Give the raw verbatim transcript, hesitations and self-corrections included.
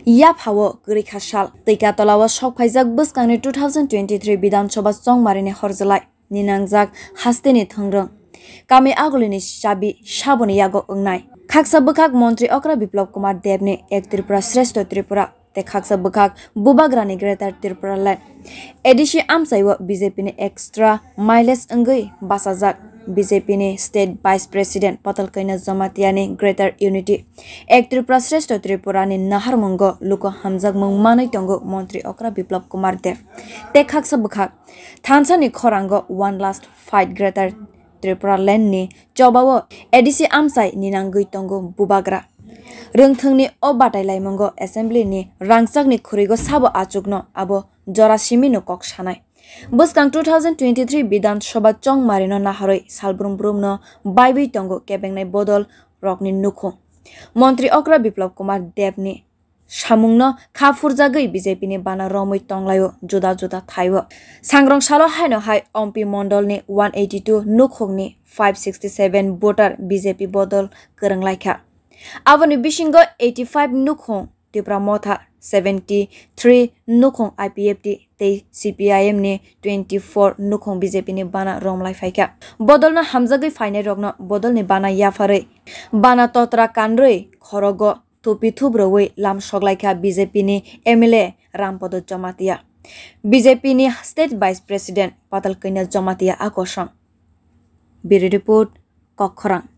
Yaphao kwrwi kha sal. Twika tolao sok phaijak bwskangni two thousand twenty-three Bidhan Sabha chongmarini horjwlai ninangjak hasteni thwngrwng. Kami agulini chabi saboni yago wngnai. Khaksa bwkhak Montri Okra Biplab Kumar Debni Ek Tripura Shrestho Tripura tei khaksa bwkhak Bubagrani Greater Tripura Land. A D C amchaio B J P ni extra mileage wngwi bachajak B J P ni State Vice President Patal Kanya Jamatiani Greater Unity Ek Tripura Shrestho Tripura ni naharmungo luku hamjakmung manwi tongo Montri Okra Biplab Kumar Deb. Tei khaksa bwkhak thansani khorango One Last Fight Greater Tripura Land ni chobao A D C amchai ninangwi tongo Bubagra. Rwngthwngni o batailaimungo Assembly ni rangchakni khwrwigo sabo achukno abo jora simino kok sanai. Bwskang two thousand twenty-three Bidhan Sabha chongmarino naharwi salbrum brumno baiwi tongo kebengnai bodol rokni nukhung. Montri Okra Biplab Kumar Debni samungno kha phurjagwi B J P ni bana romwi tonglaio juda juda thaio. Sangrong salo haino hai Ompi Mondolni one eighty two nukhungni five sixty seven voter B J P bodol kwrwnglaikha. Aboni bisingo eighty five nukhung Tipra Motha, seventy three nukhung I P F T tei C P I M ni twenty four nukhung B J P ni bana romlai phaikha. Bodolno hamjagwi phainairokno bodolni bana yapharwi bana totra kanrwi khorogo thupi thup rwui lam soklaikha B J P ni M L A Rampodo Jamatia, B J P ni State Vice President Patal Kanya Jamatia a kosong. Bureau Report, Kokkhorang.